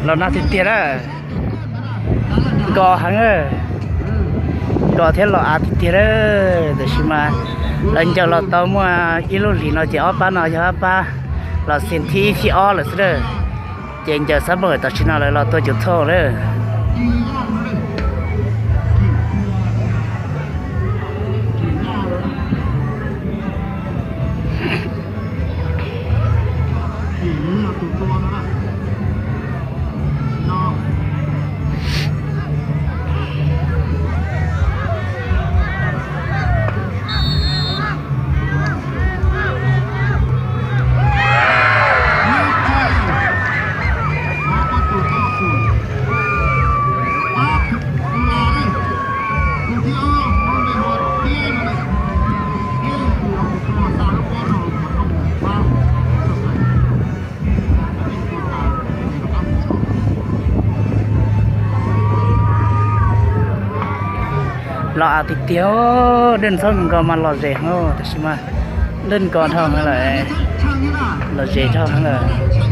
Los nag tiag tiag na, nkos heev, nkos thiab los av tiag tiag na. Tam sim mas lawv ncaws los tau muaj ib lub hlis no ces ob pab no yog ob pab los xees thib ib thib ob lawm xwb na. Ces ncaws xab npawg tam sim no lawv los tua cov thoj lawm. Los av tiag tiag, dej ntxhab nkos mas los zem heev, tam sim mas dej nkos dhau heev lawm, los zem dhau heev lawm.